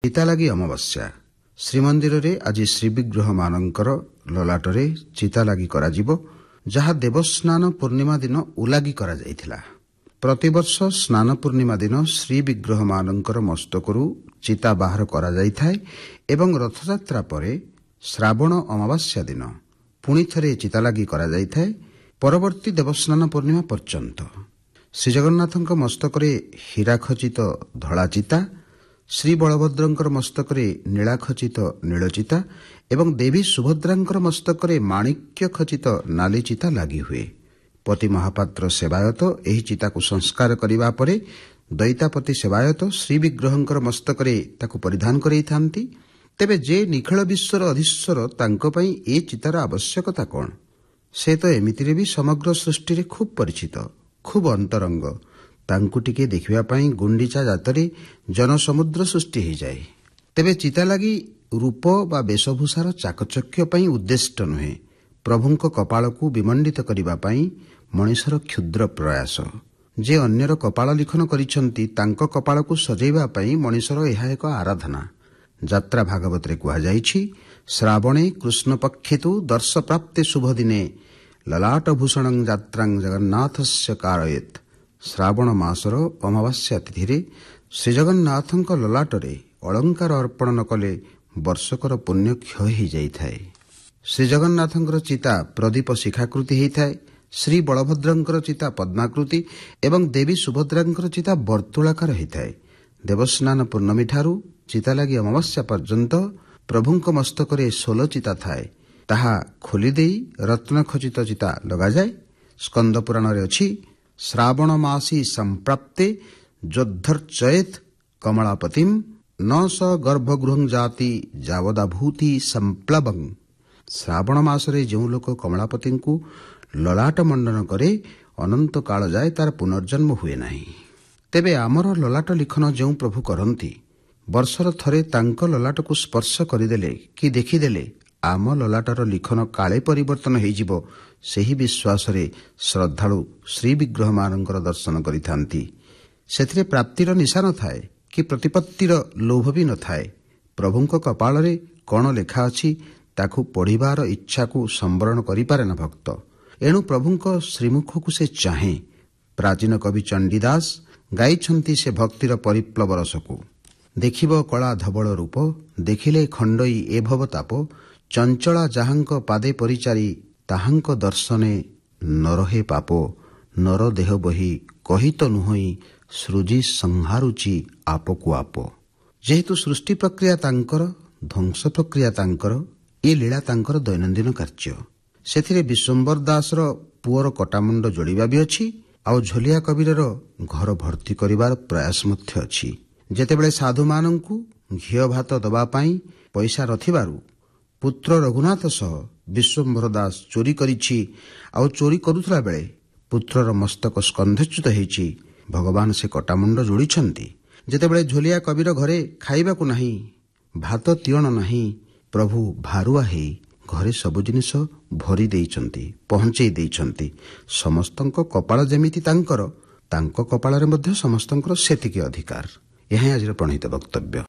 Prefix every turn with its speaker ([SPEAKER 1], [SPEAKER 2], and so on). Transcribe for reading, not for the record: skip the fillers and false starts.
[SPEAKER 1] ଚିତାଲାଗି ଅମାବାସ୍ୟା। ଶ୍ରୀମନ୍ଦିରରେ ଆଜି ଶ୍ରୀବିଗ୍ରହମାନଙ୍କର ଲଲାଟରେ ଚିତାଲାଗି କରାଯିବ, ଯାହା ଦେବସ୍ନାନ ପୂର୍ଣ୍ଣିମା ଦିନ ଉଲାଗି କରାଯାଇଥିଲା। ପ୍ରତିବର୍ଷ ସ୍ନାନ ପୂର୍ଣ୍ଣିମା ଦିନ ଶ୍ରୀବିଗ୍ରହମାନଙ୍କର ମସ୍ତକରୁ ଚିତା ବାହାର କରାଯାଇଥାଏ ଏବଂ ରଥଯାତ୍ରା ପରେ ଶ୍ରାବଣ ଅମାବାସ୍ୟା ଦିନ ପୁଣି ଥରେ ଚିତାଲାଗି କରାଯାଇଥାଏ ପରବର୍ତ୍ତୀ ଦେବସ୍ନାନ ପୂର୍ଣ୍ଣିମା ପର୍ଯ୍ୟନ୍ତ। ଶ୍ରୀଜଗନ୍ନାଥଙ୍କ ମସ୍ତକରେ ହୀରାଖଚିତ ଧଳା ଚିତା, ଶ୍ରୀବଳଭଦ୍ରଙ୍କର ମସ୍ତକରେ ନୀଳାଖଚିତ ନୀଳଚିତା ଏବଂ ଦେବୀ ସୁଭଦ୍ରାଙ୍କର ମସ୍ତକରେ ମାଣିକ୍ୟ ଖଚିତ ନାଲି ଚିତା ଲାଗି ହୁଏ। ପତି ମହାପାତ୍ର ସେବାୟତ ଏହି ଚିତାକୁ ସଂସ୍କାର କରିବା ପରେ ଦଇତାପତି ସେବାୟତ ଶ୍ରୀବିଗ୍ରହଙ୍କର ମସ୍ତକରେ ତାକୁ ପରିଧାନ କରାଇଥାନ୍ତି। ତେବେ ଯେ ନିଖିଳ ବିଶ୍ୱର ଅଧୀଶ୍ୱର, ତାଙ୍କ ପାଇଁ ଏ ଚିତାର ଆବଶ୍ୟକତା କ'ଣ? ସେ ତ ଏମିତିରେ ବି ସମଗ୍ର ସୃଷ୍ଟିରେ ଖୁବ୍ ପରିଚିତ, ଖୁବ୍ ଅନ୍ତରଙ୍ଗ। ତାଙ୍କୁ ଟିକେ ଦେଖିବା ପାଇଁ ଗୁଣ୍ଡିଚା ଜାତରେ ଜନସମୁଦ୍ର ସୃଷ୍ଟି ହୋଇଯାଏ। ତେବେ ଚିତା ଲାଗି ରୂପ ବା ବେଶଭୂଷାର ଚାକଚକ୍ୟ ପାଇଁ ଉଦ୍ଦିଷ୍ଟ ନୁହେଁ, ପ୍ରଭୁଙ୍କ କପାଳକୁ ବିମଣ୍ଡିତ କରିବା ପାଇଁ ମଣିଷର କ୍ଷୁଦ୍ର ପ୍ରୟାସ। ଯେ ଅନ୍ୟର କପାଳ ଲିଖନ କରିଛନ୍ତି, ତାଙ୍କ କପାଳକୁ ସଜେଇବା ପାଇଁ ମଣିଷର ଏହା ଏକ ଆରାଧନା। ଯାତ୍ରା ଭାଗବତରେ କୁହାଯାଇଛି, ଶ୍ରାବଣେ କୃଷ୍ଣପକ୍ଷେ ତୁ ଦର୍ଶପ୍ରାପ୍ତେ ଶୁଭଦିନେ ଲଲାଟଭୂଷଣଂ ଯାତ୍ରାଂ ଜଗନ୍ନାଥସ୍ୟ କାରୟେତ୍। ଶ୍ରାବଣ ମାସର ଅମାବାସ୍ୟା ତିଥିରେ ଶ୍ରୀଜଗନ୍ନାଥଙ୍କ ଲଲାଟରେ ଅଳଙ୍କାର ଅର୍ପଣ ନ କଲେ ବର୍ଷକର ପୁଣ୍ୟ କ୍ଷୟ ହୋଇଯାଇଥାଏ। ଶ୍ରୀଜଗନ୍ନାଥଙ୍କର ଚିତା ପ୍ରଦୀପ ଶିଖାକୃତି ହୋଇଥାଏ, ଶ୍ରୀ ବଳଭଦ୍ରଙ୍କର ଚିତା ପଦ୍ମାକୃତି ଏବଂ ଦେବୀ ସୁଭଦ୍ରାଙ୍କର ଚିତା ବର୍ତ୍ତୁଳାକାର ହୋଇଥାଏ। ଦେବସ୍ନାନ ପୂର୍ଣ୍ଣମୀଠାରୁ ଚିତାଲାଗି ଅମାବାସ୍ୟା ପର୍ଯ୍ୟନ୍ତ ପ୍ରଭୁଙ୍କ ମସ୍ତକରେ ସୋଲ ଚିତା ଥାଏ, ତାହା ଖୋଲିଦେଇ ରତ୍ନଖଚିତ ଚିତା ଲଗାଯାଏ। ସ୍କନ୍ଦ ପୁରାଣରେ ଅଛି, ଶ୍ରାବଣ ମାସୀ ସମ୍ପ୍ରାପ୍ତେ ଯୋଦ୍ଧର୍ଚୟେତ୍ କମଳାପତିମ୍ ନ ସ ଗର୍ଭଗୃହଂ ଜାତି ଯାବଦାଭୂତି ସମ୍ପ୍ଲବଂ। ଶ୍ରାବଣ ମାସରେ ଯେଉଁ ଲୋକ କମଳାପତିଙ୍କୁ ଲଲାଟ ମଣ୍ଡନ କରେ, ଅନନ୍ତ କାଳ ଯାଏ ତାର ପୁନର୍ଜନ୍ମ ହୁଏ ନାହିଁ। ତେବେ ଆମର ଲଲାଟ ଲିଖନ ଯେଉଁ ପ୍ରଭୁ କରନ୍ତି, ବର୍ଷର ଥରେ ତାଙ୍କ ଲଲାଟକୁ ସ୍ପର୍ଶ କରିଦେଲେ କି ଦେଖିଦେଲେ ଆମ ଲଲାଟର ଲିଖନ କାଳେ ପରିବର୍ତ୍ତନ ହୋଇଯିବ, ସେହି ବିଶ୍ୱାସରେ ଶ୍ରଦ୍ଧାଳୁ ଶ୍ରୀବିଗ୍ରହମାନଙ୍କର ଦର୍ଶନ କରିଥାନ୍ତି। ସେଥିରେ ପ୍ରାପ୍ତିର ନିଶା ନଥାଏ କି ପ୍ରତିପତ୍ତିର ଲୋଭ ବି ନଥାଏ। ପ୍ରଭୁଙ୍କ କପାଳରେ କ'ଣ ଲେଖା ଅଛି ତାକୁ ପଢ଼ିବାର ଇଚ୍ଛାକୁ ସମ୍ବରଣ କରିପାରେ ନା ଭକ୍ତ। ଏଣୁ ପ୍ରଭୁଙ୍କ ଶ୍ରୀମୁଖକୁ ସେ ଚାହେଁ। ପ୍ରାଚୀନ କବି ଚଣ୍ଡୀଦାସ ଗାଇଛନ୍ତି ସେ ଭକ୍ତିର ପରିପ୍ଲବ ରସକୁ। ଦେଖିବ କଳା ଧବଳ ରୂପ, ଦେଖିଲେ ଖଣ୍ଡଇ ଏ ଭବ ତାପ, ଚଞ୍ଚଳା ଯାହାଙ୍କ ପାଦେ ପରିଚାରି, ତାହାଙ୍କ ଦର୍ଶନେ ନରହେ ପାପ, ନର ଦେହ ବହି କହିତ ନୁହଁଇ, ସୃଜି ସଂହାରୁଚି ଆପକୁ ଆପ। ଯେହେତୁ ସୃଷ୍ଟି ପ୍ରକ୍ରିୟା ତାଙ୍କର, ଧ୍ୱଂସ ପ୍ରକ୍ରିୟା ତାଙ୍କର, ଏ ଲୀଳା ତାଙ୍କର ଦୈନନ୍ଦିନ କାର୍ଯ୍ୟ। ସେଥିରେ ବିଶ୍ୱମ୍ବର ଦାସର ପୁଅର କଟାମୁଣ୍ଡ ଯୋଡ଼ିବା ବି ଅଛି, ଆଉ ଝୋଲିଆ କବୀରର ଘର ଭର୍ତ୍ତି କରିବାର ପ୍ରୟାସ ମଧ୍ୟ ଅଛି। ଯେତେବେଳେ ସାଧୁମାନଙ୍କୁ ଘିଅ ଭାତ ଦେବା ପାଇଁ ପଇସା ନଥିବାରୁ ପୁତ୍ର ରଘୁନାଥ ସହ ବିଶ୍ୱମ୍ଭର ଦାସ ଚୋରି କରିଛି, ଆଉ ଚୋରି କରୁଥିଲା ବେଳେ ପୁତ୍ରର ମସ୍ତକ ସ୍କନ୍ଧଚ୍ୟୁତ ହେଇଛି, ଭଗବାନ ସେ କଟାମୁଣ୍ଡ ଯୋଡ଼ିଛନ୍ତି। ଯେତେବେଳେ ଝୋଲିଆ କବୀର ଘରେ ଖାଇବାକୁ ନାହିଁ, ଭାତ ତିଅଣ ନାହିଁ, ପ୍ରଭୁ ଭାରୁଆ ହେଇ ଘରେ ସବୁ ଜିନିଷ ଭରି ଦେଇଛନ୍ତି, ପହଞ୍ଚେଇ ଦେଇଛନ୍ତି। ସମସ୍ତଙ୍କ କପାଳ ଯେମିତି ତାଙ୍କର, ତାଙ୍କ କପାଳରେ ମଧ୍ୟ ସମସ୍ତଙ୍କର ସେତିକି ଅଧିକାର। ଏହା ହିଁ ଆଜିର ପ୍ରଣୀତ ବକ୍ତବ୍ୟ।